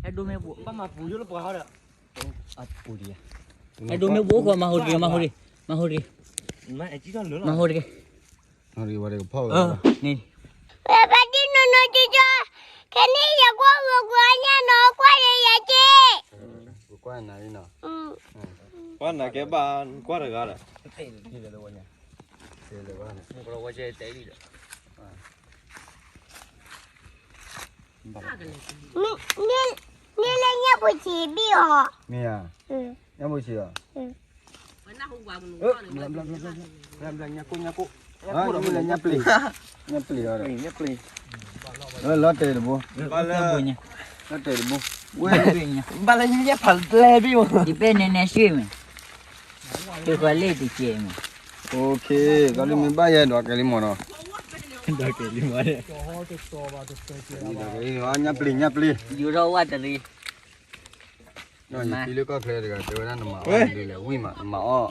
အဲၣ်ဒိးမ့ၢ်ပူၤ ဘၣ်မၤပူၤယိလၢပှၤဟီဒီး အပူၤဒံးဧါ အဲၣ်ဒိးမ့ၢ်ပူၤအိၣ်ဃီမၤဟိတက့ၤ မၤဟိတက့ၤ မၤဟိတက့ၤ မၤဟိတက့ၤ န့ၣ် ပဒိနီၢ်နီၢ်ကၠီကၠီ ခဲန့ၣ်ယကွၢ်ဂီၤကွၢ်ညၣ်နီၤ ကွၢ်န့ၣ်ယက့ၢ် ကွၢ်နၤအံၤနီၤ ကွၢ်နၤကဲဘၣ် ကွၢ်တဂၤဒီး န့ၣ်လၢညၣ်ဖိဆံးဘံၣ်အီၤ မ့ၢ်ဧါ ညၣ်ဖိဆံးအီၤ ဘျါ ဘျါ ဘျါ ညၣ်ကိၣ် ညၣ်ကိၣ် ညၣ်ကိၣ်ဒီးမ့ၢ်လၢညၣ်ပျ့ၤ ညၣ်ပျ့ၤအီၤဒီး ညၣ်ပျ့ၤ လီၤတဲာ်တဘိ လီၤတဲာ်တဘိ ဝဲ ဘၣ်လၢညၣ်ဖးလဲဘံၣ်မး ယပဲနဲနဲရှ့မ့ၢ် တဃီလ့ၣ်တကဲမ့ၢ် OK ကီးလံမ့ၢ်ဘၣ်ယဲဒီးကဲလံမ့ၢ်နီၤ ဒီးကဲလံမ့ၢ် ညၣ်ပျ့ၤ ညၣ်ပျ့ၤ ယူၤထီၣ်ဝၣ်တရံး ဒီးယဖံလၢကီၢ်ချၢတဂၤ တဲဝဲဒၣ်နမၤအီၣ်ဒ်လဲၣ် ဝံၣ်မး နမၤအီၣ်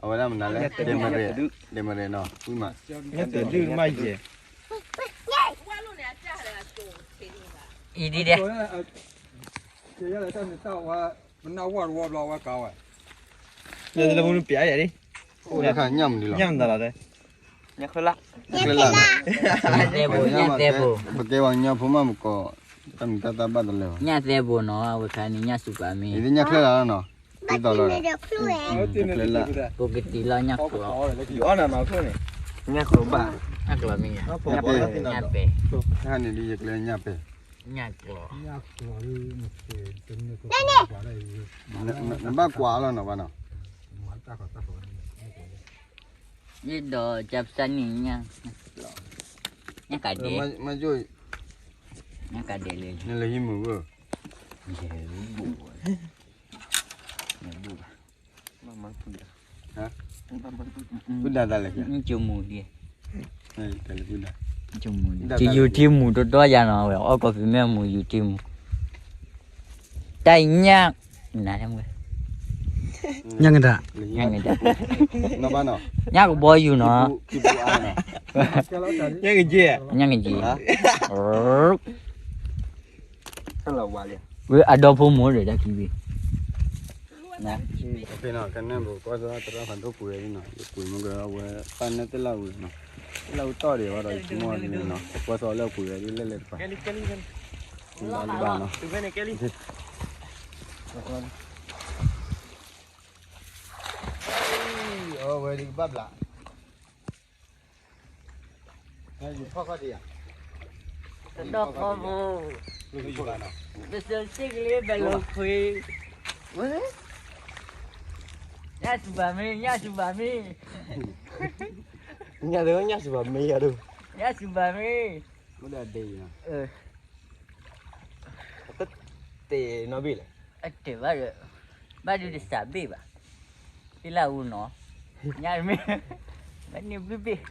အဝဲဒၣ်မနုၤလဲၣ် ဒဲမရဲၣ် ဒဲမရဲၣ်နီၤ ဝံၣ်မး ညၣ်တဲဒုၣ်မးယဲၢ် အံၤဒ်ဒဲး မနၢ်ဝၣ်တဝီဘျီဝဲကါဝဲ လၢလၢမနုၤပျဲယဲၢ်ဒ် အိၣ်လၢခါညၣ်မနုၤလီၤ ညၣ်မနုၤလီၤတဲ ညၣ်ချၢလၢ ညၣ်သဲဘိ ညၣ်သဲဘိ ပကဲပှၤကညီဖိမးမကီး တၢ်မံၤတၢ်သၣ်ဘၣ်တလၢာ်ဘၣ် ညၣ်သဲဘိနီၤ အဝဲခါန့ၣ် ညၣ်စူၤပၤမ့ၢ် ညၣ်ချၢလၢနီၤ ဒ်သိးလီၤ ညၣ်ချၢလၢ ပကတံၤလီၤညၣ်ကျိး ညၣ်ကျိးဘၣ် ညၣ်ကျိးမ့ၢ်ညၣ်ပဲ ညၣ်ပဲ တၢ်န့ၣ်ဒ်ယကျဲညၣ်ပဲ ညၣ်ကျိး နဘၣ်ကွၢ်လီၤနီၤဘၣ်နီၤ ယဒီးကပစၢ်န့ၣ် ညၣ်ကဒဲး မ့ၢ်ယိၣ် ညၣ်ကဒဲးလၢ နလဲၤဟံးမုာ်ဝဲ ယဘူၣ်ဘၣ် ပုၢ်ဒၣ်တၢ်လဲၣ် ကၠိမူဒ် ကၠိမူဒ် ကၠိယူၤထံမူတီတီယၤနီၤ ဝဲအီၣ်ကီၢ်ဖံးမဲာ်မူယူၤထံမူ တၢ်ညၣ် နၤ ညၣ်ကဒး ညၣ်ကဒး ညၣ်ကဘီယူၤနီၤ ညၣ်ကက့ ညၣ်ကက့ ဝဲအဒီဖိမိၢ်ဒီးတၢ်ခံဘ့ၣ် ကနဲၣ်ဘိကွၢ်သရၣ်ဖးဒိၣ်ကွံာ်ဝဲနီၤ ယကွံာ်မ့ၢ်ကဝဲ ပၢ်နဲၣ်တလၢ်ဝံၤနီၤ တလၢ်ဝံၤတီၢ်ဒံးဘၣ်ဒီး ယဆိကမိၣ်ဒ်န့ၣ်နီၤ ကွၢ်သရၣ်လၢကွံာ်ဝဲဒ်လဲၣ်လဲၣ်တပၤ ဘၣ်လၢဘၣ်နီၤ အဝဲဒ်ကဘၣ်ဘျး ယူၤဖီၣ်ခီၣ်ထံးယၤ တဒီၣ်ဖီဖိ ပစၢၤစ့ၢ်ကလံဘဲလိာ်ခွံ ညၣ်စူၤဘၣ်မ့ၢ် ညၣ်စူၤဘၣ်မ့ၢ် ညၣ်စူၤဘၣ်မ့ၢ်ယၤဒိၣ် ညၣ်စူၤဘၣ်မ့ၢ် မ့ၢ်ဒ်အဒဲအံၤနီၤ တတဲာ်နီတဘ့ၣ်လဲၣ် အတဲာ်ဘၣ်ဒီး ဘၣ်ဒုးတစးဘ့ၣ်ဘၣ် သ့ၣ်လၢအူနီၤ ညါတမ့ၢ် ဘၣ်န့ၣ်ဘ့ၣ်ဘ့ၣ်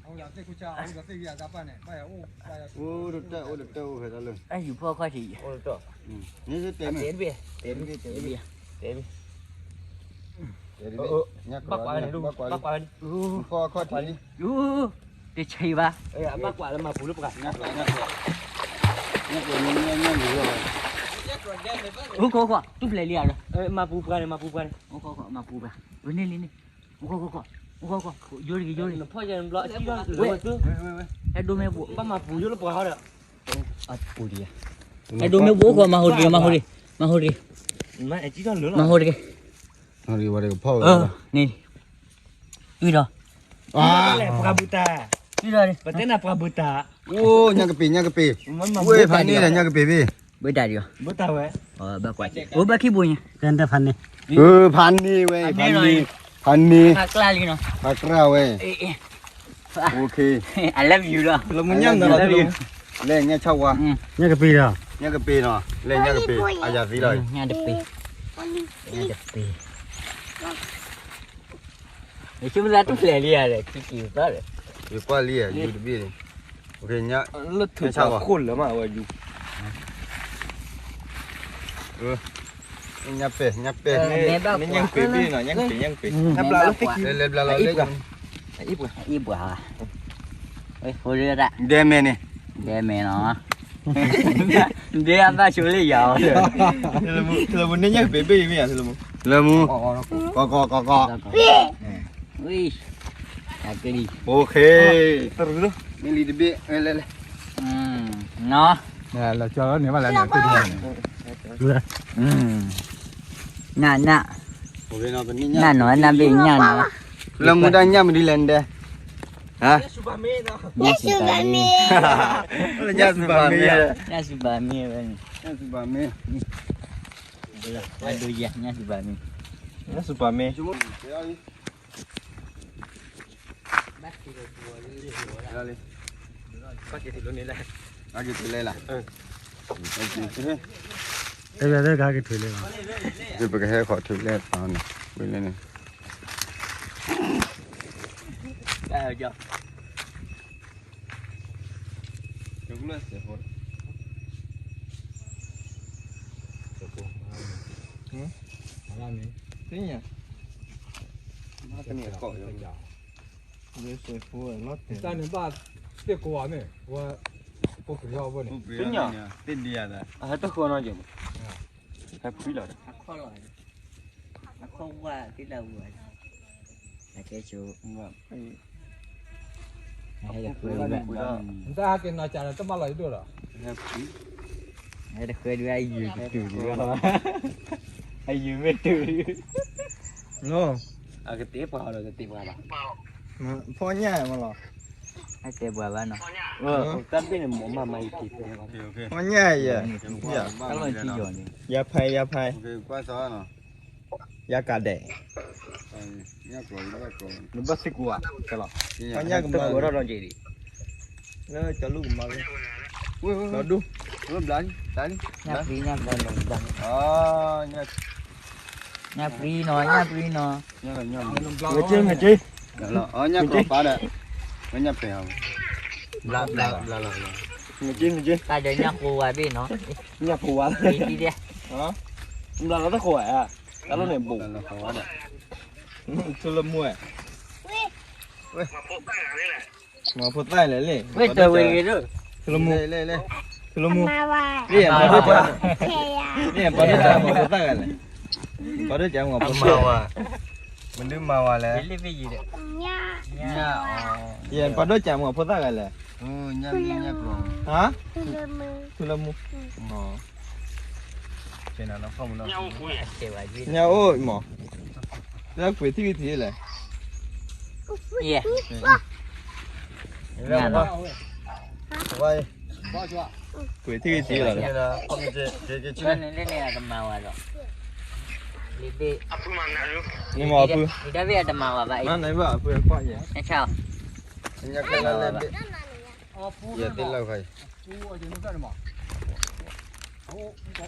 အိၣ်တတၢ်အိၣ်တတၢ်အိၣ်ဖဲတၢ်လၢ အယူၤဖီၣ်ခီၣ်ထံး အိၣ်တတၢ် န့ၣ်တဲာ်မ့ၢ် တဲာ်ဘ့ၣ် တဲာ်ဘ့ၣ် တဲာ်ဘ့ၣ် ဘၣ်ကွၢ်န့ၣ် ဘၣ်ကွၢ်န့ၣ် ဖီၣ်ခီၣ်ထံး တဆံးဘၣ် ဘၣ်ကွၢ်လၢမၤပူၤလၢပှၤ ညၣ်ကျိး ညၣ်ကျိး ညၣ်ကျိး ညၣ်ကျိး အိၣ်ခိၣ်ခိၣ် တူၢ်ဖျဲးလံဧါဒီး မၤပူၤပှၤန့ၣ် မၤပူၤပှၤန့ၣ် အိၣ်ခိၣ်ခိၣ် မၤပူၤပှၤ ဝဲန့ၣ်လံန့ၣ် အိၣ်ခိၣ်ခိၣ်ခိၣ် ယိၤတဂ့ၤ ယိၤတဂ့ၤ ဝဲ အဲၣ်ဒိးမ့ၢ်ပူၤ ဘၣ်မၤပူၤယိၤလၢပှၤဟီဒီး အဲၣ်ဒိးမ့ၢ်ပူၤ အိၣ်ခိၣ် မၤဟိတဂ့ၤ မၤဟိတဂ့ၤ မၤဟိတဂ့ၤ မၤဟိတဂ့ၤ မၤဟိတဂ့ၤ န့ၣ် အံၤဒီး ပှၤဘူၣ်တၢ် အံၤဒီး ပတဲနၤပှၤဘူၣ်တၢ် အိၣ် ညၣ်ကပ့ၤ ညၣ်ကပ့ၤ ဝဲဖးန့ၢ်ဒီးညၣ်ကပ့ၤဘ့ၣ် ဘၣ်တၢ်ဒီး ဘၣ်ကွၢ် အိၣ်ဘၣ်ခံဘိညါ တဖးန့ၢ် ဖးန့ၢ် ဖးန့ၢ် ဖးကျၢ်လံနီၤ ဖးကျၢ်ဝဲ OK I love you လီၤ လၢညၣ်ဆၣ်ဝါ ညၣ်ကပ့ၤဒီး ညၣ်ကပ့ၤနီၤ လၢညၣ်ကပ့ၤ အယၤသံလီၤ ညၣ်တပ့ၤ ညၣ်တပ့ၤ ယဆိကမိၣ်လၢတူၢ်ဖျဲးလံဧါဒီး ခံက့ၤသီဒီး ယကွၢ်လံဧါ ယူၤတဘ့ၣ်န့ၣ် လၢထုးဆၣ်ဝါ ခိၣ်လၢမးဝဲယူၤ ညၣ်ပဲာ် ညၣ်ပဲာ် ညၣ်ပဲာ် ညၣ်ပဲာ် ညၣ်ပဲာ် လဲၤဘျါလီၤလဲၤ အံၤပှၤ အံၤပှၤ ဒဲမဲာ်န့ၣ် ဒဲမဲာ်နီၤ ဒ်အဘၣ်ဆိလၢယၤအီၤလၢ ထလမူန့ၣ်ညၣ်ကပ့ၤဘ့ၣ်မ့ၢ်ယၤထလမူ, ထလမူ, ကီကီကီကီ, ဝံၤ, အကလံၤ, အိၣ်ခ့, မ့ၢ်လံတဘ့ၣ်, လဲၤလဲၤ, နီၤ, လဲၤကၠီလီၤန့ၣ်ဘၣ်လဲၤလဲၤ, နန, နနီၤ နဘ့ၣ်ညၣ်နီၤ, လၢမူဒါညၣ်မနုၤလဲၣ်နဒဲ ဟါ, ညၣ်စူၤပၤမ့ၢ်, ညၣ်စူၤပၤမ့ၢ်, ညၣ်စူၤပၤမ့ၢ်ဝဲန့ၣ်, ညၣ်စူၤပၤမ့ၢ်, ညၣ်စူၤပၤမ့ၢ်, ညၣ်စူၤပၤမ့ၢ်, ဘၣ်က့ၤတုၤလၢန့ၣ်လဲၣ်, ဘၣ်က့ၤတုၤလဲၣ်လီၤ, အဲ ပကဟဲခီၣ်ထူးလဲၣ်, ဝံၤလဲၣ်န့ၣ်, တၢ်န့ၣ်ဘၣ်သ့ၣ်ကိးဂၤန့ၣ်, ဝဲ, ကိးကရံၢ်အီၤဘၣ်န့ၣ်, သ့ၣ်ညါ, သ့ၣ်ဒံးယၤသး, အဟဲတဃီနီၤက့ၤမး, ဟဲဖှံလီၤ, အခိၣ်ဝါသ့ၣ်တၢ်ဝဲ, အကဲဆိ, နတၢ်ဟဲက့ၤနီၤကၢ်ဒီးတမၢလီၤယဒိၣ်ဒီး, ဟဲတဃဲဒုးအယုၢ်ကတုၤဒုး, အယုၢ်မ့ၢ်တုၤဒုး, အကတဲပှၤဒီးကတဲပှၤလီၤ, ဖီညၣ်မးလီၤ, အတဲပှၤဘၣ်နီၤ, တၢ်ဘ့ၣ်န့ၣ်မ့ၢ်မၤမၤယက့ၤတဲ, ဖီညၣ်ယဲ, တၢ်လီၤထံယီၤန့ၣ်, ယၤဖဲယၤဖဲ, ယၤကးဒဲး, နဘၣ်သ့ၣ်ကိးဧါ, ဖီညၣ်ကမၤ, လၢကလူးကမၤ, ဒူ, ညၣ်ပျံၤ, ညၣ်ပျံၤနီၤ, ညၣ်ပျံၤနီၤ, ငက့, ငက့, ညၣ်ပျံၤ, ဘျါဘျါဘျါလီၤ, ငက့, ငက့, တၢ်ဒီးညၣ်ကိးဝါဘ့ၣ်နီၤ, ညၣ်ကိးဝါ, ဘျါလီၤတၢ်ကိးဝါဧါ, တၢ်လီၤန့ၣ်ဘိး, ထူလၢမူ, မၤဖိသၣ်လဲၣ်လံ, ထူလၢမူ, ထူလၢမူ, မၤဖိသၣ်, မၤဖိသၣ်ဂၤလဲၣ်, ပှၤဒိၣ်ကဲမၤဖိသၣ်, မနုၤမၤဝဲလဲၣ်, ယဲပှၤဒိၣ်ကဲမၤဖိသၣ်ဂၤလဲၣ်, ဟါ, ထူလၢမူ, ညၣ်အိၣ်မး, လၢကွံာ်ထံၣ်ကထံၣ်လဲၣ်, ကွံာ်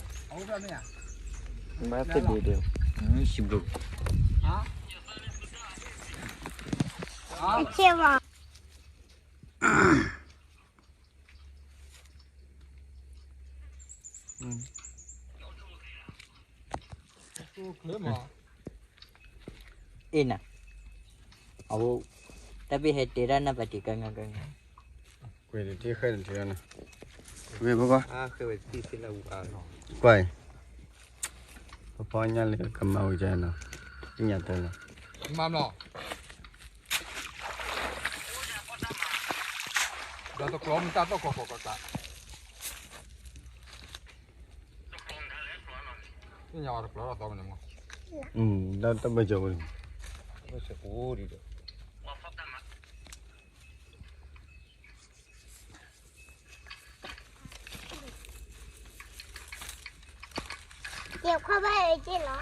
ထံၣ်ကထံၣ်, န့ၣ်မၤအဖု, ဘၣ်သ့ၣ်ဒ့ဒ့, အ့ၣ်နၤ, အဝဲ, တၢ်ဘ့ၣ်ဟဲတဲတၢ်နၢ်ပာ်တံၤကါငါကါ, ကွၢ်, ပဖီညၣ်လၢကမၤဝံၤကဲနီၤ, သ့ၣ်ညါတဲလီၤ, မၤမလီၤ, ဒီးတကျီမတၢ်တီၢ်ကီကီကီကီ, သ့ၣ်ညါဝဲတကျီထီၣ်သီမန့ၣ်မး, လၢတၢ်ဘၢၣ်စၢၤဝဲန့ၣ်, ဘၢၣ်စၢၤအိၣ်ဒံးဒီး ယခွါဘၣ်အၢက့ၢ်လီၤ.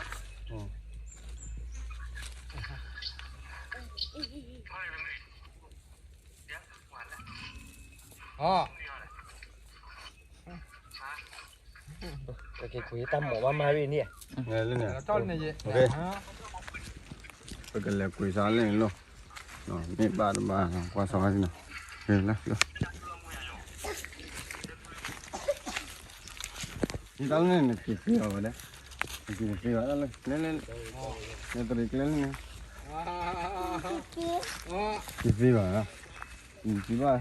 က့ၤကွံာ်တၢ်မီၢ်ဘၣ်မၤရံၣ်န့ၣ်, ပကလဲၤကွံာ်စးလၢန့ၣ်လီၤ, မ့ၢ်ဘၣ်တဘၣ် ကွၢ်စးဝါန့ၣ်, လၢ နတၢ်လၢန့ၣ် နက့ၤသ့အီၤဝဲလဲၣ်, နက့ၤသ့ဘၣ်လၢ လဲၤလဲၤ, လဲၤတရံးကျဲလၢန့ၣ်, က့ၤသ့ဘၣ်, က့ၤသ့ဘၣ်.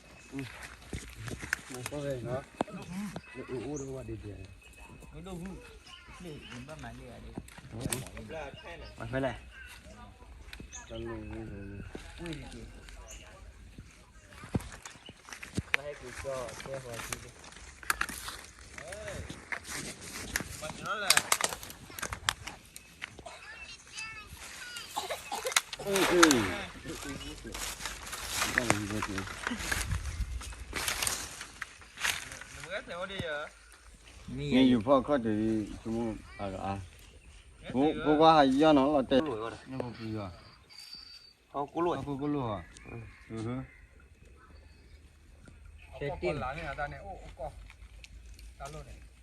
မၤကီၢ်ဝဲနီၤ, အိၣ်အိၣ်ဒီးဝဲဒ်ဒ်, မၤဖဲလဲၣ်, တၢ်လိၣ်ဝဲ, မ့ၢ်ယူၤဖီၣ်ခီၣ်တံၢ် ဆိကမိၣ်အါဂၤအါ, ဖိခွါဟးယီၢ်နီၤလီၤတဲာ်, ဟီၣ်ခိၣ်ကိၣ်လိၣ်ဧါ, ဆဲတံၢ်, ဆဲတံၢ်,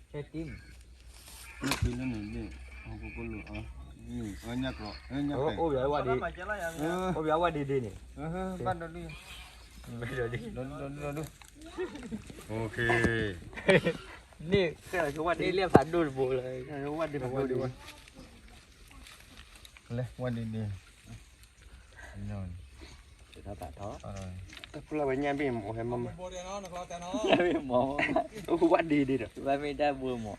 ဟီၣ်ခိၣ်ကိၣ်လိၣ်, အိၣ်ဘၣ်ဝဲဒ်, အိၣ်ဘၣ်ဝဲဒ်ဒ်န့ၣ်, ဘၣ်ဒိဒ်, ဒိဒိဒိဒိ, န့ၣ်, န့ၣ်လၢဖးဒိၣ်တဘိလၢ, ဝဲဒ်ဒ်, ဝဲဒ်ဒ်, တဖျၢၣ်ဝဲညၣ်ဘ့ၣ်မး, ညၣ်ဘ့ၣ်မး, ဝဲဒ်ဒ်ဒီး ဝဲမ့ၢ်တၢ်ဘိမး.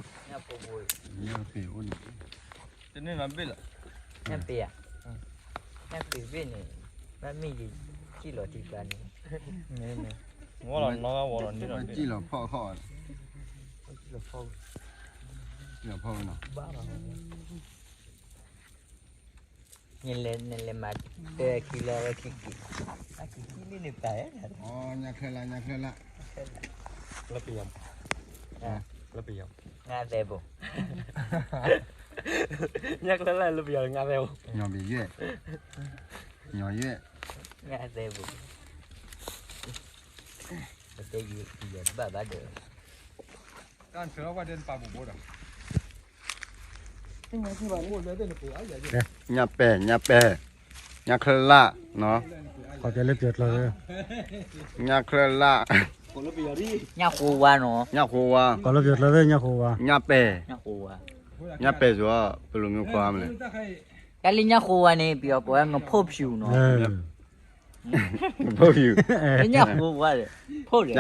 ညၣ်ပ့ၤဧါ, ညၣ်ပ့ၤဘ့ၣ်န့ၣ်, ဘၣ်မ့ၢ်ယကံၣ်လီၤထံကျါန့ၣ်, ဝဲလီၤနီၣ်ဝဲလီၤန့ၣ်လီၤ, ကံၣ်လီၤဖီၣ်ဃီ, ကံၣ်လီၤဖီၣ်, ကံၣ်လီၤဖီၣ်နီၤ. နလဲၤမၤတၢ်ခံလီၤဝဲခံက့ၤ, အခံခံလံန့ၣ်ပာ်, ညၣ်ချၢလၢ, ညၣ်ချၢလၢ, လၢပယီၤ, လၢပယီၤ, ငါသဲဘိ, ညၣ်ချၢလၢလၢပယီၤ ငါသဲဘိ, ညီၤဘ့ၣ်ယွဲၣ်, ညီၤယွဲၣ်, ငါသဲဘိ, ပတဲယွဲၣ်တဘၣ်ဘၣ်ဒီး တၢ်ဆၢဝဲဒၣ်နပာ်ဘူးဘိဒီး, ညၣ်ပဲာ်, ညၣ်ပဲာ်, ညၣ်ချၢလၢ, ညၣ်ချၢလၢ, ညၣ်ဃိဝါနီၤ, ညၣ်ဃိဝါ, ညၣ်ပဲာ်, ညၣ်ပဲာ်ဆိ, ပလူၤမ့ၢ်ခွါမလဲၣ်, တၢ်လၢညၣ်ဃိဝါန့ၣ် ပယီၤကိးဝဲ ငဖိးဖြူနီၤ, ငဖိးဖြူ, ညၣ်ဃိဝါ, ဖိးဒီး,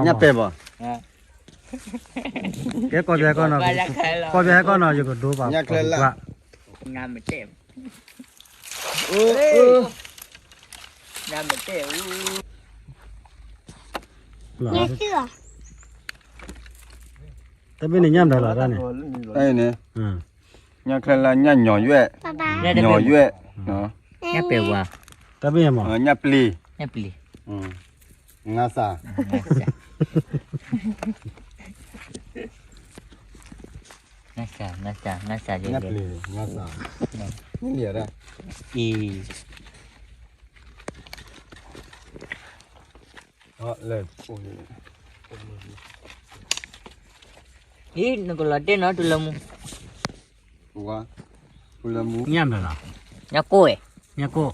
ညၣ်ပဲာ်ဘၣ် ကဲ ကီၢ်ပယီၤဟဲကီၢ်နီၤ, ကီၢ်ပယီၤဟဲကီၢ်နီၤ ယကဒိပာ်, ညၣ်ချၢလၢ, ငါမတဲ, ငါမတဲ, တဘ့ၣ်န့ၣ်ညၣ်မတၤလီၤတၢ်န့ၣ်, ညၣ်ချၢလၢ ညၣ်ညီၤယွဲၣ်, ညီၤယွဲၣ်, ညၣ်ပဲာ်ဝါ, တဘ့ၣ်မး, ညၣ်ပျ့ၤ, ညၣ်ပျ့ၤ, ငါစၢ်, ငါစၢ်, ငါစၢ်, ငါစၢ်, ညၣ်ပျ့ၤ, ငါစၢ်, အံၤ, အံၤ နကလီၤတဲာ်နီၤ ထူလၢမူ, ထူလၢမူ, ညၣ်မတၤလီၤ, ညၣ်ကိၣ်, ညၣ်ကိၣ်,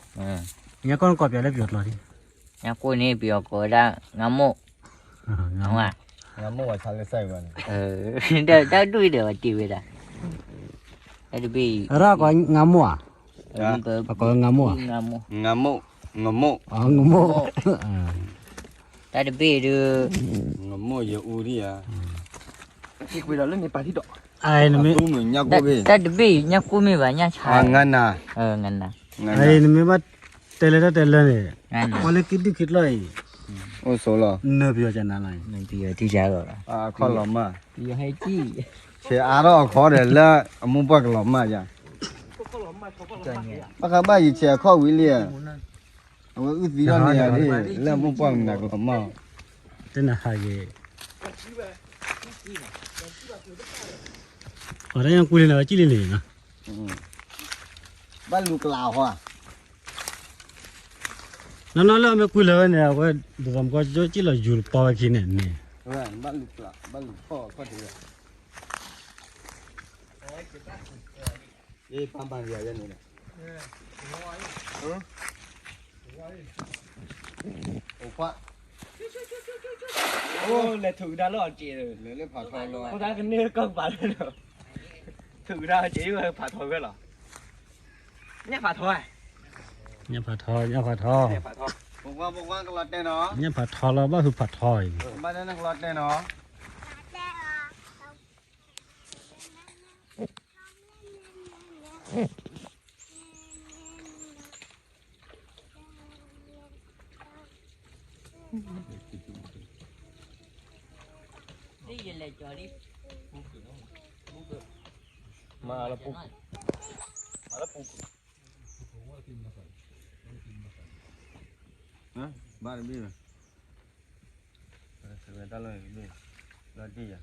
ညၣ်ကိၣ်နကိးပယီၤလၢပယီၤကျိာ်, ညၣ်ကိၣ်န့ၣ် ပယီၤကိးဝဲဒၣ် ငါမိၣ်, တၢ်ဒူၣ်ဒီးဝဲတ့ၢ်ဝဲဒၣ်, တၢ်တဘ့ၣ်အံၤ, အကိးငါမိၣ်ဧါ, အကိးငါမိၣ်ဧါ, ငမိၣ်, ငမိၣ်, တၢ်တဘ့ၣ်ဒုး, ငမိၣ်ယအူဒံဧါ, တၢ်တဘ့ၣ်အံၤ ညၣ်ကိၣ်မ့ၢ်ဘၣ် ညၣ်ဆါ, နမ့ၢ်ဘၣ်တဲလၢတၢ်တဲလၢန့ၣ်, ပှၤလၢက့ၤဒုၣ်က့ၤကျီၢ်အံၤ, အိၣ်ဆိးလီၤ, နပယီၤကနၤလီၤ, အခီၣ်လီၤမၢ်, ဆဲးအါထီၣ်အခီၣ်ဒီးလၢအမိၢ်ပှၢ်ကလီၤမၢ်ယါ, ဘၣ်ဃးဘၣ်ယဆဲးအခီၣ်ဝံၤလံ, အဝဲအုၣ်သံလီၤန့ၣ်ယါလံ, လၢအမိၢ်ပှၢ်မနၤကလီၤမၢ်, တနၤဟးဂ့ၤ, အီၤတၢ်ညါကွံာ်လံန့ၣ် ကံၣ်လံန့ၣ်, ဘၣ်လူၤကလးအီၤ, နီၢ်နီၢ်လၢအမ့ၢ်ကွံာ်လၢၤဝဲန့ၣ် အဝဲဒ်သိးမကီကၠိကံၣ်လီၤယူၤပီဝဲခံန့ၣ်န့ၣ်, ဘၣ်လူၤပျၢ် ဘၣ်လူၤဖီၣ်ခီၣ်ထံးဝဲ, ယပၢ်ပၢ်ယၤယဲန့ၣ်, အိၣ်ခွါ, အိၣ်လဲၤထုးကဒါလၢအီၤစ့ၢ်, လဲၤလၢဖးထီလီၤ, အိၣ်တၢ်ကန့ၢ်ကီၢ်ပာ်လၢ, ထုးကဒါအီၤစ့ၢ် ဖးထီဝဲလီၤ, ညၣ်ဖးထီ, ညၣ်ဖးထီ ညၣ်ဖးထီ, ညၣ်ဖးထီလီၤ ဘၣ်ဟုးဖးထီအံၤ, ဘၣ်တဲနကလီတဲနီၤ မၤလၢပူၤ, မၤလၢပူၤ, ဘၣ်တဘ့ၣ်ဘၣ်, ဝဲတၢ်လီၢ်တဘ့ၣ်, လီၤတံၢ်ယၤ,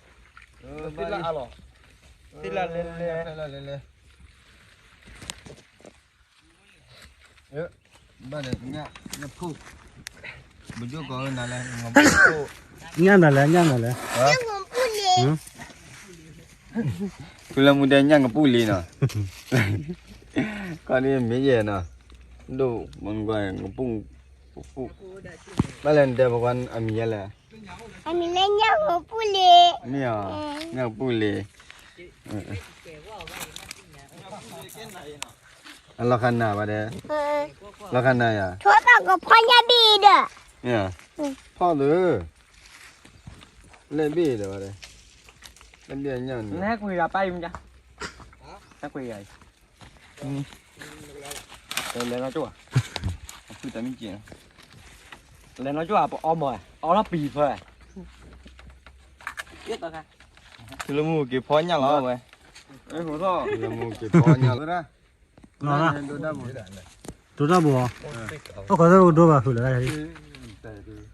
သ့ၣ်လၢအလီၤ, သ့ၣ်လၢလဲၤလဲၤ, လဲၤလဲၤ, ဘၣ်ဒီး ညၣ်ဖူၣ်, ဘုကၠိကီးနၤလဲၣ်, ညၣ်နၤလဲၣ် ညၣ်နၤလဲၣ်, ဖုလၢမူဒဲညၣ်ကပူၣ်လံနီၤ, ခီဒ်မ့ၢ်ယဲနီၤ, ဒိၣ်မကွၢ်ကပူၣ်, ဘၣ်လဲၣ်နတဲပကွၢ်အမံၤယဲလဲၣ်, အမံၤလၢညၣ်ကပူၣ်လံ, မ့ၢ်အီၤ, ညၣ်ကပူၣ်လံ အလီၤခါနၤဘၣ်ဒဲး, လီၤခါနၤယၤ, ထိးဘၣ်ကဖီညၣ်ဘ့ၣ်ဒီး, ဖီသု, လဲၣ်ဘ့ၣ်ဒီးဘၣ်ဒဲး, လဲၣ်ဘ့ၣ်ညၣ်န့ၣ်, နဟဲကွံာ်ယၤပၢ်အံၤမ့ၢ်, ဟဲကွံာ်ယၤအံၤ, လဲၤနီၢ်ကၠိၣ်, လဲၤနီၢ်ကၠိၣ်အပအီမး, အီထီၣ်ပံၤဖဲ ဖုလၢမူက့ၤဖီညၣ်လီၤဝဲ, ဖုလၢမူက့ၤဖီညၣ်လီၤ, ဒိၣ်တၢ်ဘိ, အိၣ်ခိးသၢကဒိဘၣ်ဖုးလၢ်, တၢ်ဘိက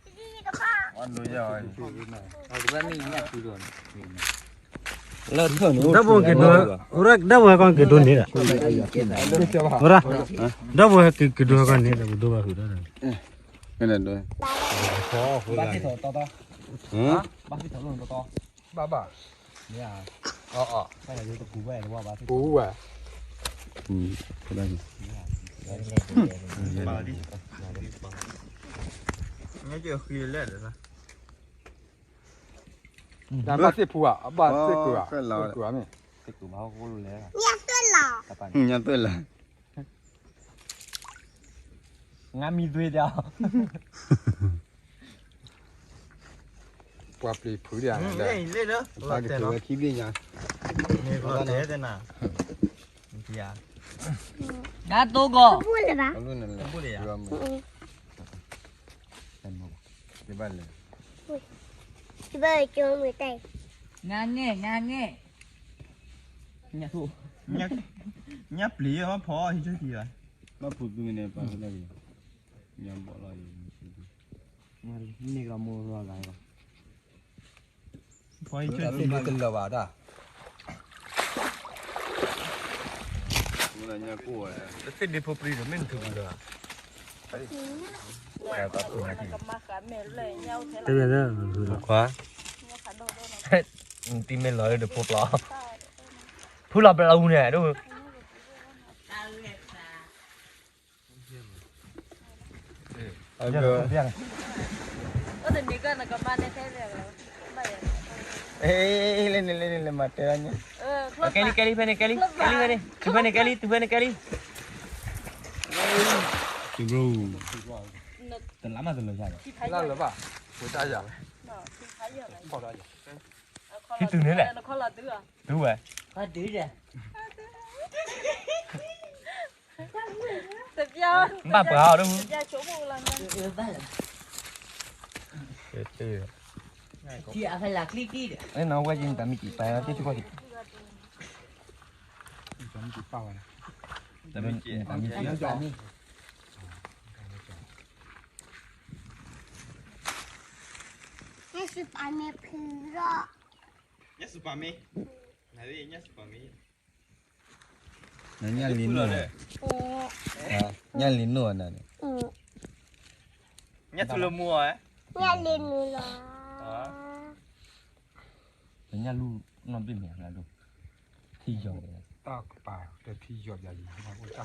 ့ၤဒိ, တၢ်ဘိဟဲက့ၤဒိန့ၢ်ဒီး, ဝဲဒၣ်, တၢ်ဘိဟဲက့ၤဒိဟဲက့ၤန့ၢ်ဒီး ကဒိဘၣ်ဖုးဒီး, ဘၣ်ဘၣ်, ပူၤဝဲ, ဘၣ်သ့ၣ်ဖူဧါ, ဘၣ်သ့ၣ်ကူဧါ, သ့ၣ်ကူဧါမ့ၢ်, ညၣ်သွဲၣ်လီၤ, ငါမံသွ့ဒီး, ပှၤပျံၤဖုးဒံး, ပှၤကတုၤဝဲခံဘ့ၣ်ညါ, နၤတိၢ်ကီး, နၤတိၢ်ကီး, နၤငဲၢ်, နၤငဲၢ်, ညၣ်ပျံၤမ့ၢ်ဖီဟံးဆၢထံၣ်ဘၣ်, ဘၣ်ဖုးသုမ့ၢ်န့ၣ် ပှၤကလၢ်, ညၣ်ဘီၣ်လီၤ, န့ၢ်ကလီၤမိၢ်လီၤဂၤလီၤ, ဖီဟံးဆၢထံၣ်တလၢာ်ဘၣ်တၢ်, သ့ၣ်ဒ့ဖိပျံၤဒီးမ့ၢ်နထုးပျံၤဒီး, တမ့ၢ်လၢ, ခွါ, နတံၤမ့ၢ်လီၤလၢဒၢးဖိပျီ, ဖုလီၤပျီလီၤအူန့ၣ်, လၢန့ၣ်လၢန့ၣ်လၢမၤတဲ, ကဲလံ ကဲလံ ဖဲန့ၣ် ကဲလံ ကဲလံ ဖဲန့ၣ်, တုၤဖဲန့ၣ် ကဲလံ တုၤဖဲန့ၣ် ကဲလံ, တလးမးတလၢာ်ယၤ, လၢလၢဘၣ်, ဝဲတၢ်ယၤလဲၣ်, ဖီၣ်တၢ်ယၤ, တုၤန့ၣ်လဲၣ်, တုၤဝဲ, ဘၣ်ပှၤအီၤဒၣ်, နဝဲက့ၤတၢ်မံကံၢ်ပာ်ဝဲသ့ၣ်တခီက့ၤ, တၢ်မံကံၢ်ပာ်ဝဲ, ညၣ်စူၤပာ်မ့ၢ်ဖုးလီၤ, ညၣ်စူၤပာ်မ့ၢ်, နညၣ်လံနုာ်, ညၣ်လံနုာ်နၤန့ၣ်, ညၣ်ထူလၢမူဧါ, ညၣ်လံနုာ်လီၤ. ပညၣ်လူၢ်နီၢ်ဘ့ၣ်မ့ၢ်အဒိၣ်, ထံယီၤက့ၤ, တၢ်ကပၤတထံယီၤယၤယၤ, တၢ်ကပၤ, တၢ်က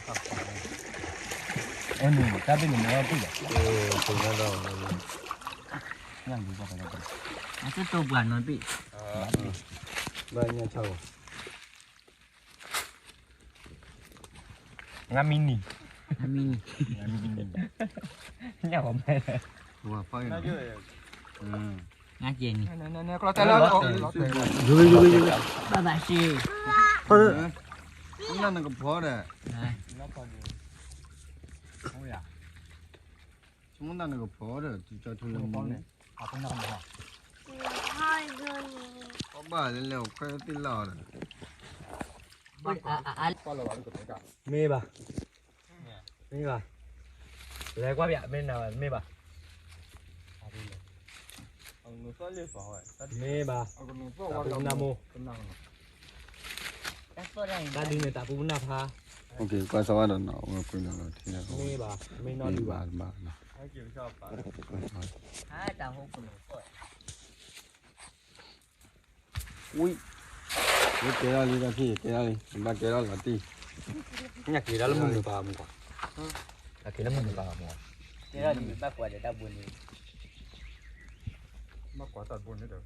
ပၤ, အန့ၣ် တၢ်ဘ့ၣ်န့ၣ်မ့ၢ်ဝဲဘ့ၣ်ဒီး, ညၣ်လူၢ်ဘၣ်ပှၤ, အစတိၢ်ပှၤနီၢ်ဘ့ၣ်, ဘၣ်ညၣ်ဆၣ်ဂီၤ ငါမံနံၤ, ငါမံနံၤ, ငါမံနံၤ, ညၣ်ဂီၤမဲ, ငါကဲနံၤ, ဘၣ်ဘၣ်ရှ့, နကဖီဒီး, မူနကဖီဒီး ကၠီထူလၢမူန့ၣ်, ပဘၣ်လၢလဲၤအိၣ်ခွဲးသ့ၣ်လၢ်အီၤဒီး, မ့ၢ်ဘၣ်, မ့ၢ်ဘၣ်, လဲၤကွၢ်ပျး မ့ၢ်နၤဘၣ် မ့ၢ်ဘၣ်, မ့ၢ်ဘၣ်, တၢ်ပူပနၢ်မိၢ်, တၢ်ဒုးန့ၣ်တၢ်ပူပနၢ်ဖါ, ကွၢ်စးဝါဒီးနီၤ အဝဲကွံာ်နီၤလီၤထံလီၤ, မ့ၢ်ဘၣ်, မ့ၢ်နီၢ်ဒုးဘၣ်, မ့ၢ်ဘၣ်, ဝံၤ, ဝဲကဲထီၣ်လံတၢ်ဖံး ကဲထီၣ်လံ ဘၣ်ကဲထီၣ်လီၤတံၢ်, ညၣ်က့ၤဒၣ်လၢမုၢ်နုာ်ပာ်မူကွၢ်, ညၣ်က့ၤလၢမုၢ်နုာ်ပာ်မူကွၢ်, ကဲထီၣ်လံဘၣ်ကွၢ်ဒီးတၢ်ဘိန့ၣ်, ဘၣ်ကွၢ်တၢ်ဘိန့ၣ်ဒီး,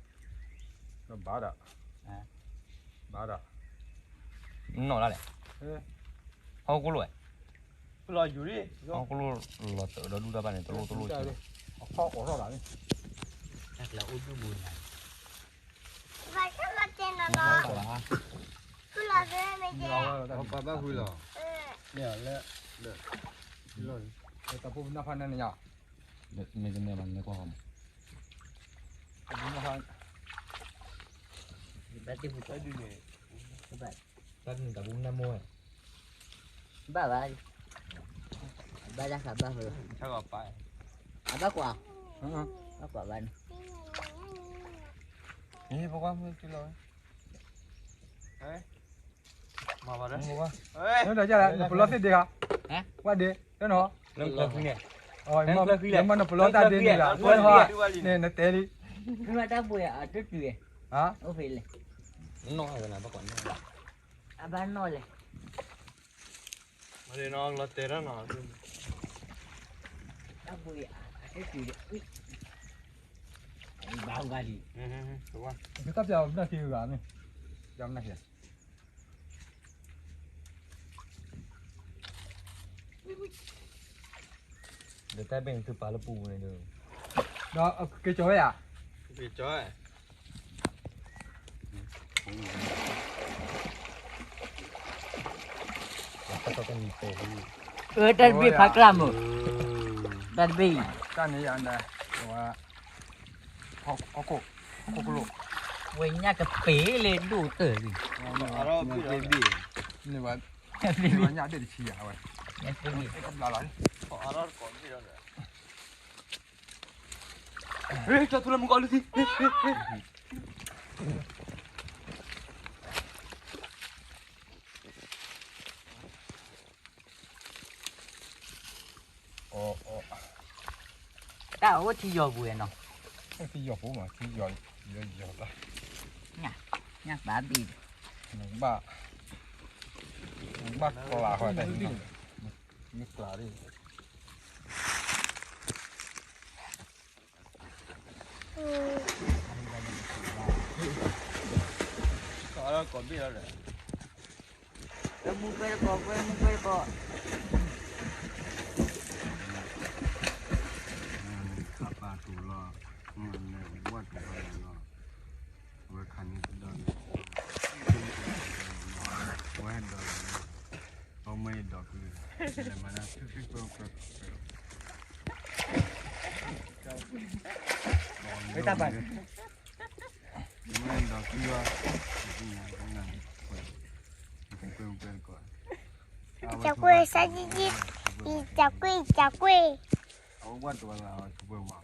ဘၣ်ဒီး, ဘၣ်ဒီး, နီၢ်လၢ်လဲၣ်, ဟီၣ်ကိၣ်လိၣ်ဝဲ, ဟီၣ်ကိၣ်လိၣ်လီၤတၢ်ဒီးဒူၣ်တၢ်ဘၣ်န့ၣ် တလိၣ်တလိၣ်, အခီၣ်အိးထီၣ်လီၤန့ၣ်, တၢ်ကျဲအိၣ်ဒူၣ်ဘိန့ၣ်, ပှၤဘၣ်ဃုလီၤ, တၢ်ဖိနၢ်ဖးနၢ်န့ၣ်ယါ, မ့ၢ်တန့ၢ်ဘၣ်န့ၣ်လဲၤကွၢ်ဃီမး, တၢ်တနံၤတၢ်ပူၤနၢ်မိၢ်ဝဲ, ဘၣ်ဘၣ်, ဘၣ်တၢ်ဃးဘၣ်ဃု, အဘၣ်ကွၢ်, ဘၣ်ကွၢ်ဘၣ်န့ၣ်, ပကွၢ်မုၢ်ကလီၤဝဲ, မၤဘၣ်ဒီး, နပလီၢ်သ့ၣ်ဒ့ဧါ, ဝဲဒ့, လၢနဟီ, လၢမ့ၢ်နပလီၢ်တၢ်ဒ့န့ၣ်လၢ, န့ၣ်နတဲလံ, တၢ်ဘိယၤအတတုၤ, အိၣ်ဖဲလဲၣ်, နီၢ်, အဘၣ်နီၢ်လဲၣ်, တၢ်ဘိယၤအတတုၤ, ဘၣ်ဘၣ်လံ, တၢ်ပျးမနၢ်ခံဂၤမ့ၢ်, ပျးမနၢ်ခံဂၤ ဒီးတၢ်ဘ့ၣ်န့ၣ်သုပာ်လၢပူၤပူၤန့ၣ်ဒီး, ဒီးက့ၤကၠီၤဝဲယါ, က့ၤကၠီၤဝဲ, တၢ်တဘ့ၣ်ဖးကျၢ်မုၢ်, တၢ်တဘ့ၣ်အံၤ, တၢ်န့ၣ်ယါဒၣ်, ဟီၣ်ခိၣ်, ဟီၣ်ခိၣ်ကလိၣ်, ဝဲညၣ်ကပ့ၤလၢဒိၣ်တၢၢ်လံ, န့ၣ်ဝဲ, န့ၣ်ဝဲညၣ်ဒ့ၣ်တဆံယါဝဲ, ကဘျါလီၤ, ကၠီထူလၢမူကီၢ်လၢသံ တၢ်အိၣ်ထံယီၤပူၤနီၤ, အိၣ်ထံယီၤပူၤမး ထံယီၤ, ယီၤယီၤတၢ်, ညၣ်, ညၣ်ပာ်ဘ့ၣ်, နကဘၣ်, နကဘၣ်ကျးဃီတၢ်, နကျးဒ် ကိးဘ့ၣ်လီၤဒီး, မူကွဲတကိး, ကွဲမူကွဲတကိး, ခးပာ်တူၤလီၤ, လဲၤဝဲတူၤလီၤ, ဝဲခးန့ၢ်ပဒီန့ၣ်, ဝဲဒီး, အမ့ၢ်ဒီးကွံာ်, လဲၤမၤတၢ်, ဝဲတၢ်ပာ် မ့ၢ်ဒီးကွံာ်ဝဲ, ကွဲကွဲကွဲကွဲ, ကကွဲး ဆါကံကံ, ကကွဲး ကကွဲး, အဝဲဘၣ်တဝဲလၢအဝဲကကွဲးဝဲ,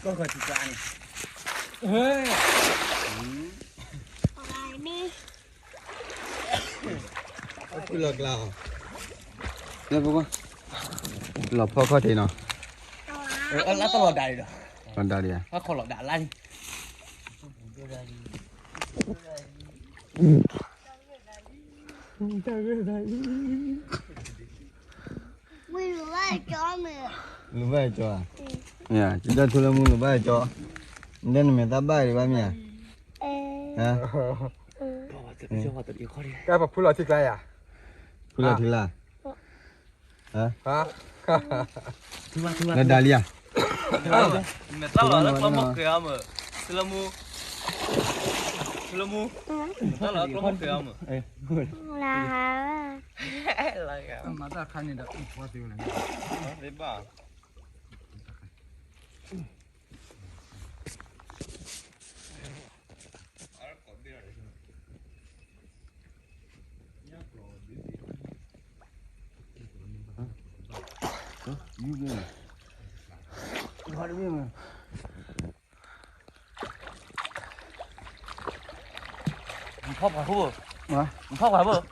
ကကွဲးတကျါန့ၣ်, အဖုလီၤကျါ, လၢပကွၢ်, လီၤဖီၣ်ခီၣ်ထံးနီၤ, လါတလီၤဒၣ်ဒီး, လီၤဒၣ်ဒီး, ခီလီၤဒၣ်လါန့ၣ်, လူၤဘၣ်ကၠီ, ကၠီထူလၢမူလူၤဘၣ်ကၠီ, နတဲနမဲာ်သၣ်ဘၣ်ဒံးဘၣ်မ့ၢ်ဧါ, တၢ်ပဖူလီၤထံကျါယၤ, ဖူလီၤထံကျါ, နဒၣ်လံဧါ, မဲာ်သၣ်လီၤလၢကျီမီၢ်ဃဲၤအါမး, ထူလၢမူ, ထူလၢမူ, မဲာ်သၣ်လီၤလၢကျီမီၢ်ဃဲၤအါမး, မၤတၢ်ခါန့ၣ်ဒီး, ဘၣ် နဖီၣ်ပှၤဘၣ်, နဖီၣ်ပှၤဘၣ်,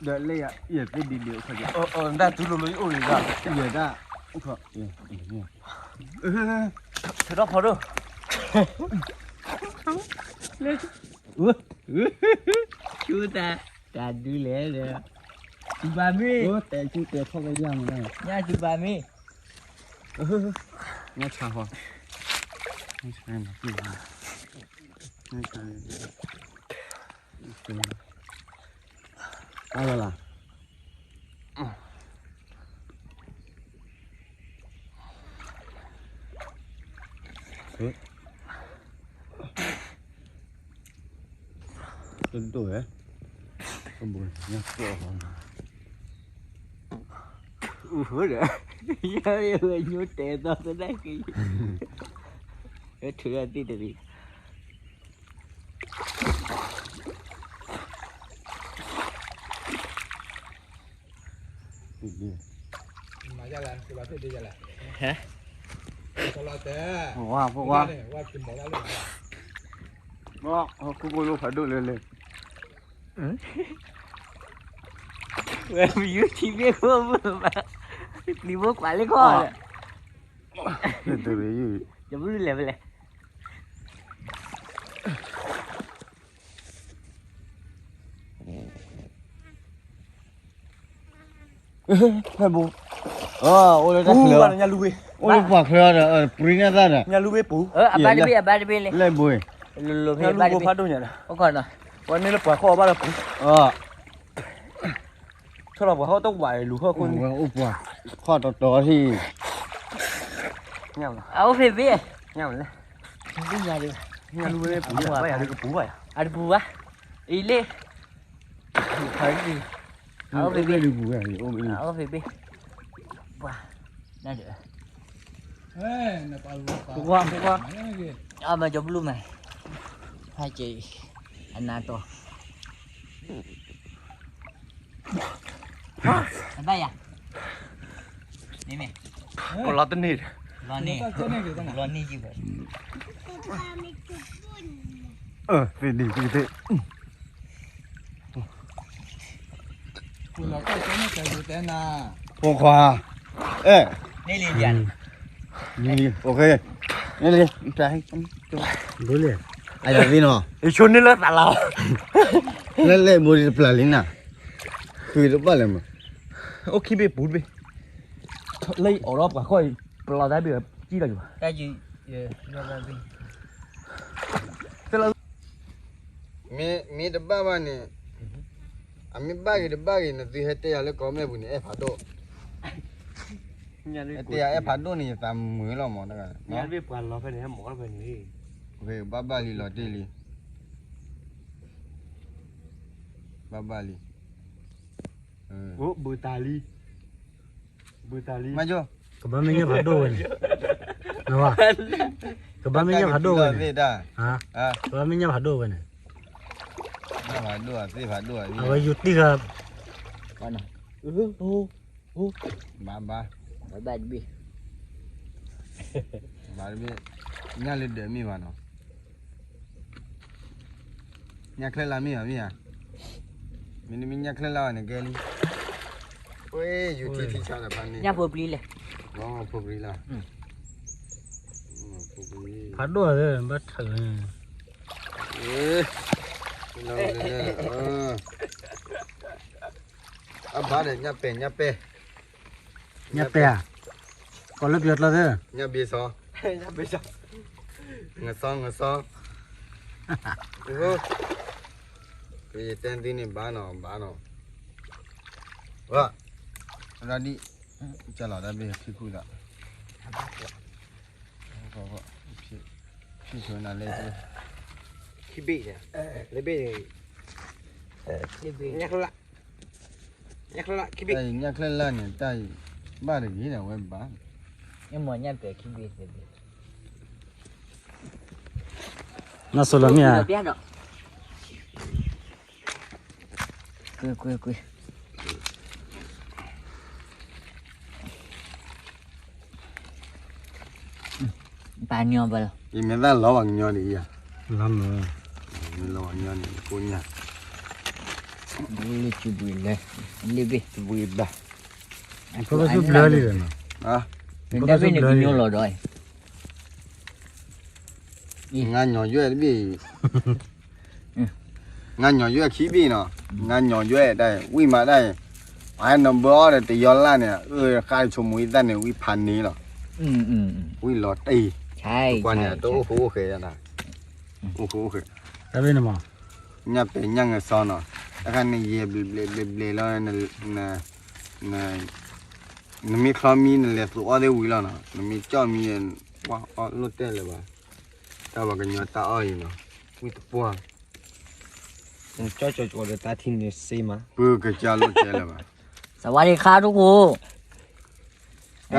ဒီးလၢယသ့ဒံးဒံး, တၢ်တူၢ်လိာ်လိာ်ယအိၣ်လံ, ယတၢ်, ထုးထီၣ်ဖီဒိၣ်, ဆူတၢ်, တၢ်ဒုးလဲၣ်ဒီး, စူၤပၤမ့ၢ်, တဲဆူတဲထီၣ်ဝဲဒၣ်မ့ၢ်, ညၣ်စူၤပၤမ့ၢ်, ညၣ်ဆါဃီ, ညၣ်ဆါ, ညၣ်ဆါ, အါလီၤလၢ်, တဒိၣ်ဝဲ, အဘူးညါကိၢ်ဃီ, အူဃိဒီး, ယဝဲညိတဲသီသနာ်က့, ထုးထီၣ်သ့ၣ်တရံး မၤယလဲၣ်, ကလီၤသ့ၣ်ဒ်ယလဲၣ်, ဟဲ, ကလီၤတဲ, ဖိခွါ, ဖိခွါ, ခိၣ်ဖိလိဖးဒိၣ်လဲၣ်လဲၣ်, ဝဲမယူၤထံမ့ၢ်ခိၣ်မုၢ်ဘၣ်, ပျံၤဖိကွၢ်လၢခီၣ်ဒီး, ယဘုလဲၣ်ဝဲလဲၣ်. ဖဲဘိ, အိၣ်လၢတၢ်ချၢ, အိၣ်လၢပှၤချၢဒီး ပြံန့ၢ်သၣ်ဒီး, ညၣ်လူဝ့ပူၤ, အဘၣ်တဘ့ၣ် အဘၣ်တဘ့ၣ်လဲၣ်, လဲၣ်ဘိ, လၢလူဝ့ဖးဒိၣ်ညါဒီး, ပှၤန့ၢ်လၢပှၤခီၣ်အဘၣ်လၢပူၤ, ထီၣ်လီၤပှၤခီၣ်တဝးလူၤခီၣ်ခိၣ်န့ၣ်, အိၣ်ပှၤခီၣ်တီတီထံၣ်, အအိၣ်ဖဲဘ့ၣ်, ညၣ်လူဝ့ပူၤ, ဘၣ်ယၤဒ်ကပူၤဘၣ်ယၤ, အတပူၤဘၣ်, အံၤလ့ၣ် အအိၣ်ဖဲဘ့ၣ်, အအိၣ်ဖဲဘ့ၣ်, ပှၤ, နဒီး, ပှၤ, ပှၤ, အမၤကၠီဘလူးမး, ဟဲက့ၤ, အနၤတီၤ, အဘၣ်ယၤ, မ့မ့ၢ်, ကလီၤတန့ၢ်, လီၤန့ၢ်, လီၤန့ၢ်ယံၤဘၣ်, သ့ဒံးသ့, ဖိခွါ, အဲ, န့ၣ်လံ, န့ၣ်လံ, န့ၣ်လံ, ဘိလ့ၣ်, အယၤသ့နီၤ, ယဆိန့ၢ်လၢသးလီၤ, လဲၣ်လဲၣ်ဘိတပျၢ်လံနၤ, သုတဘၣ်လဲၣ်မး, အိၣ်ခံဘ့ၣ်ပူၤတဘ့ၣ်, လၢယအိးထီၣ်ပှၤခီၣ်အံၤ, ပလီၤတၢ်ဘ့ၣ်အီၤကံၣ်လီၤယၤဘၣ် မ့ၢ်တဘၣ်ဘၣ်န့ၣ်, အမ့ၢ်ဘၣ်ဂ့ၤတဘၣ်ဂ့ၤ နသုဟဲတဲယၤလၢ comment ပူၤန့ၣ် အဲၣ်ဖးဒိၣ်, ဟဲတဲယၤအဲၣ်ဖးဒိၣ်န့ၣ် ယသးမုာ်လီၤမး, ဘၣ်ဘၣ်လံလီၤတ့ၢ်လံ, ဘၣ်ဘၣ်လံ, ဘုတၢ်လံ, ဘုတၢ်လံ, မၤကၠိ, ကဘၣ်မ့ၢ်ညၣ်ဖးဒိၣ်ဝဲန့ၣ်, ကဘၣ်မ့ၢ်ညၣ်ဖးဒိၣ်ဝဲန့ၣ်, ကဘၣ်မ့ၢ်ညၣ်ဖးဒိၣ်ဝဲန့ၣ်, အဝဲယူၤတံၢ်ဃာ်, ဘၣ်ဘၣ်, ဘၣ်တဘ့ၣ်, ဘၣ်တဘ့ၣ်, ညၣ်လၢဒၢးမ့ၢ်ဘၣ်နီၤ, ညၣ်ချဲလၢမ့ၢ်ဘၣ်မ့ၢ်ဧါ, မ့တမ့ၢ်ညၣ်ချဲလၢဘၣ်န့ၣ်ကဲလံ, ဝဲယူၤထံထံဆါဒီးဖးန့ၣ်, ညၣ်ဖိပျံၤလဲၣ်, ဖိပျံၤလီၤ, ဖးဒိၣ်သ့ၣ် ဘၣ်ထၢၣ်လၢ အဘၣ်ဒီး ညၣ်ပဲာ် ညၣ်ပဲာ်, ညၣ်ပဲာ်ဧါ, ကိးလၢပယီၤကျိာ်သ့ၣ်, ညၣ်ဘ့စီ, ငစီ ငစီ, ကယတဲဒ်န့ၣ်ဘၣ်နီၤ ဘၣ်နီၤ, ဝဲ, ဒ်, ကလီၤတၢ်ဘ့ၣ်ခံခူၣ်ဒီး ခံဘ့ၣ်, လၢဘ့ၣ်, ညၣ်ချၢလၢ်, ညၣ်ချၢလၢ်န့ၣ် တၢ်ဘၣ်တဂ့ၤဒီးဝဲဘၣ်, မ့ၢ်ညၣ်ပဲာ်ခံဘ့ၣ်သ့ၣ်ဘ့ၣ်, နီၢ်စိလီၤမ့ၢ်ဧါ, ကွ့ကွ့ကွ့ ပာ်ညီဘၣ်လီၤ, ယမ့ၢ်သၣ်လီၤဘၣ်ကညီဒ်အံၤဧါ, လီၤမၢ်, မ့ၢ်လီၤဘၣ်ကညီန့ၣ် ကိညၣ်, လ့ၣ်ဘ့ၣ်, လ့ၣ်ဘ့ၣ်ဘၣ်, ဖိကဆူဘျၢလံဒီးနီၤ, တဘ့ၣ်န့ၣ်ကညီလီၤဒီး, ငါညီယွဲၢ်တဘ့ၣ်အံၤ ငါညီယွဲၢ်ခံဘ့ၣ်နီၤ, ငါညီယွဲၢ်တၢ်အံၤ ဝံၣ်မးတၢ်အံၤ, ပှၤဟဲနဘၢအီၣ်ဒီးတယီလၢ်န့ၣ် အၢ ဃၣ်ဆိမိၣ်အံသၣ်န့ၣ် ဝံၣ်ဖးန့ၣ်လီၤ, ဝံၣ်လီၤတ့ၢ်, ပှၤန့ၣ် တအိၣ်ဃူအိၣ်ဃဲးယၤဒၣ်, အိၣ်ဃူအိၣ်ဃဲး, တၢ်ဘ့ၣ်န့ၣ်မး, ညၣ်ပဲာ်ညၣ်ငစီနီၤ, တခါန့ၣ်ယဲၢ်ဘျဲးဘျဲးဘျဲးဘျဲးလီၤ, နမ့ၢ်ချီမံ နလဲၤသူအီၣ်သ့ၣ်ဝံၤလီၤနီၤ, နမ့ၢ်ကၠီၣ်မံ ပှၤအီၣ်လိၣ်တဲာ်လၢၤဘၣ်, တၢ်ပှၤကညီတၢ်အီၣ်အံၤနီၤ, ဝံၣ်တပှၢ် ကၠီကၠီကၠီဒီးတၢ်ထံၣ်န့ၣ်စ့မး, ပကစၢ်လိာ်ကဲလၢၤဘၣ်, สวัสดีครับทุกค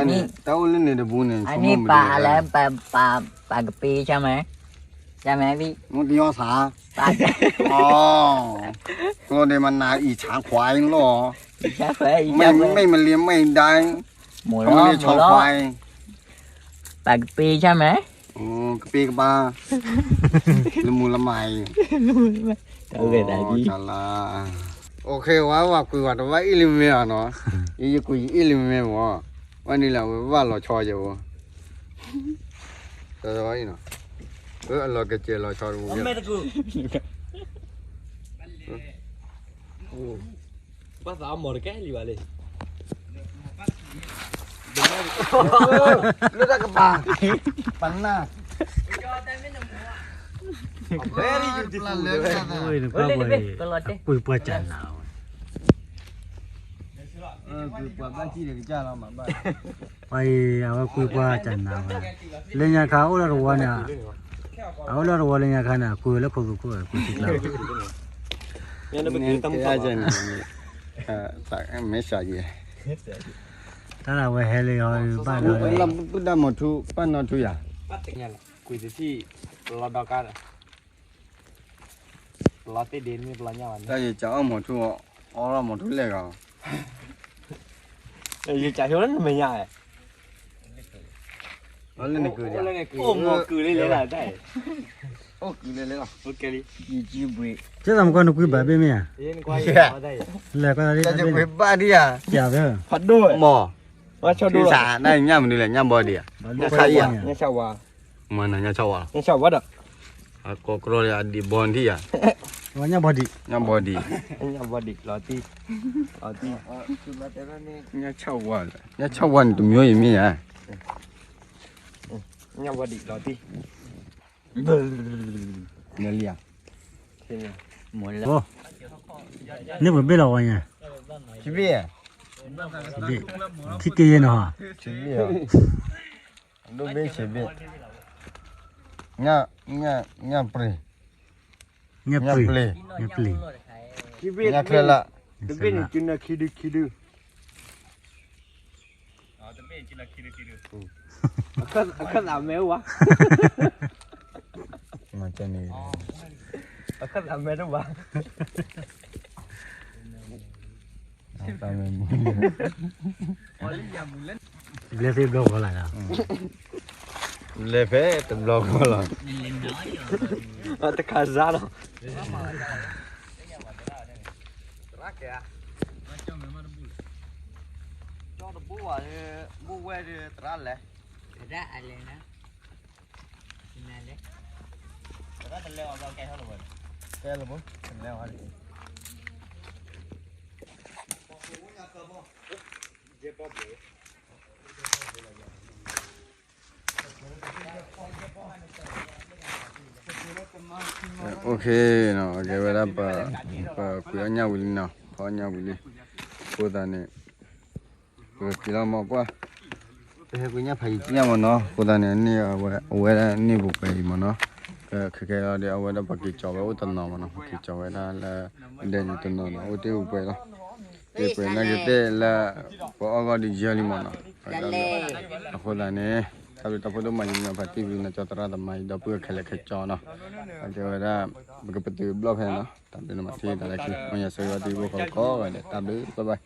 น, တၢ်အိၣ်လၢန့ၣ်တပူၤန့ၣ် အနံၣ်ပာ်လၢ ပာ် ပာ်ကပ့ၤ ใช่ไหม, ใช่ไหมพี่, မူတယီသး, อ๋อ, ก็ได้มานานอีช้างควายลอ, อีช้างควาย อีช้างควาย, ไม่ ไม่มาเลี้ยงไม่ได้, หมดแล้ว ไม่เลี้ยงช้างควาย, หมดแล้ว, ปลากระเปใช่ไหม โอ้ กระเปกระปา ละมุนละไม โอเค ဝဲ ဝဲကွံာ်ဝဲတဝဲအံၣ်လံမ့ၢ်ဧါနီၤ, ယကွံာ်ယအံၣ်လံမ့ၢ်မး, ဝဲန့ၣ်လၢဝဲဘၣ်လီၤဆီယဝဲ, အလီၤကစဲးလီၤဆီတပူၤ, ဘၣ်သးအီၣ်မီၢ်တကဲလံဘၣ်လံ လၢတၢ်ကပၤ ပနၢ် ကွံာ်ပှၤကၢ်နၤဝဲ, ပှၤအံၤ အဝဲကွံာ်ပှၤကၢ်နၤဝဲ, လၢညါခါအိၣ်လၢတဝီန့ၣ်, အအိၣ်လၢတဝီလၢညါခါန့ၣ် အကွံာ်ဝဲလၢခိၣ်သူခိၣ် ကွံာ်ထံကျါ, မ့ၢ်စးယဲ တၢ်လၢအဝဲဟဲလၢယီၤဘၣ်ဒီး ပုၢ်ဒၣ်မီၤထူ ပၢ်နီၢ်ထူယၤ, ကွံာ်တထံၣ် ပလီၢ်ဒီကါဒီး ပလီၢ်သ့ၣ်ဒ့မ့ၢ်ပလီၢ်ညၣ်ဘၣ်န့ၣ်, တၢ်ယကးအီၣ်မီၤထူ, အီၣ်လီၤမီၤထူလဲၣ်ဂီၤ, ယကးဟိလၢနမဲာ်ညါ, အိၣ်လၢနကုၤဒံး, အိၣ်မီၤကုၤလံလဲၣ်လၢတၢ်, အိၣ်ကုၤလံလဲၣ်လီၤ, ကဲသးမကီနကွံာ်ဘၣ်ဘ့ၣ်မ့ၢ်ဧါ, လဲၤကွၢ်တၢ်ဘ့ၣ်, ဘၣ်ဒံးဧါ, ဖးဒိၣ်, မီၤ, ဆၣ်ဒိၣ်လီၤ, နညၣ်မနုၤလဲၣ် ညၣ်ဘီဒံးဧါ, ညၣ်ခါအံၤဧါ, ညၣ်ဆၣ်ဝါ, မ့ၢ်နၤညၣ်ဆၣ်ဝါလီၤ, ညၣ်ဆၣ်ဝါဒီး, အကိးကြီဒီးအဒံးဘီနထံၣ်ဧါ, ညၣ်ဘီဒံး, ညၣ်ဘီဒံး, ညၣ်ဘီဒံးလီၤတံၢ်, လီၤတံၢ်, ညၣ်ဆၣ်ဝါ, ညၣ်ဆၣ်ဝါန့ၣ်တမျိုးအံၤမ့ၢ်ဧါ, ညၣ်ဘီဒံးလီၤတံၢ်, မလီၤဧါ, န့ၣ်ပဘ့ၣ်လီၤဝဲညါ, ဘ့ၣ်, ဘ့ၣ်, ခံက့ၤယဲၢ်နီၤ, ဒိၣ်ဘ့ၣ်ဆံးဘ့ၣ်, ညၣ်, ညၣ်, ညၣ်ပျ့ၤ, ညၣ်ပျ့ၤ, ညၣ်ပျ့ၤ, ညၣ်ချၢလၢ်, တဘ့ၣ်န့ၣ် ခံဒု, ခံဒု, အခၢၣ်သးမဲဝဲ, အခၢၣ်သးမဲတဝဲ ဘျဲသ့ၣ်ဘျီဃီလာ်, ဘျဲဖဲတဘျီဃီလီၤ, တခါစါလီၤ, ကၠီတဘိဝဲ, ဘိဝဲဒီးသရၣ်လဲၣ်, သရၣ်အလဲၣ်နၤ အိၣ်ခ့နီၤ, ကဲဝဲဒၣ်ပ ပကွံာ်အီၣ်ညၣ်ဝံၤလံနီၤ, ဖီအီၣ်ညၣ်ဝံၤလံ, အဃိသတးန့ၣ် ပကက့ၤလီၤမ့ၢ်ကွၢ်, ပဟဲကွံာ်ညၣ်ဖးယံာ်ညၣ်မ့ၢ်နီၤ, အဃိသတးန့ၣ် အန့ၣ်အဝဲ အဝဲဒၣ်န့ၣ်ပူၤပှဲၤအံၤမ့ၢ်နီၤ, ခဲခဲလီၤဒီး အဝဲဒၣ်ပက့ၤကၠီၤဝဲအိၣ်တနီၤမ့ၢ်နီၤ, ပက့ၤကၠီၤဝဲဒၣ်လၢ ဒဲန့ၣ်တနီၤနီၤ အိၣ်တ့ၢ်ပူၤပှဲၤလီၤ, တ့ၢ်ပှဲၤနာ်က့ၤသ့ၣ်လၢ ပအီၣ်ဂီၢ်ဒီးယၢလံမ့ၢ်နီၤ, အဃိသတးန့ၣ် တၢ်ဘျုးတၢ်ဖှိၣ်ဒိၣ်မး ယမ့ၢ်ဖါတံၢ်ဝံၤ နီၢ်ကၠီသရၣ်သမါ ယဒီပုၢ်ဝဲၢ်ခဲလၢာ်ခဲဆ့နီၤ, အကဲဝဲဒၣ် ပကပတုာ်ဘျီၣ်ဖဲန့ၣ်နီၤ, တၢ်ဘျုးနမၤထံၣ်တၢ်လၢခံ မ်ယွၤဆိၣ်ဂ့ၤဘၣ်သုကိးဂၤဒဲး တၢ်ဘျုး bye bye.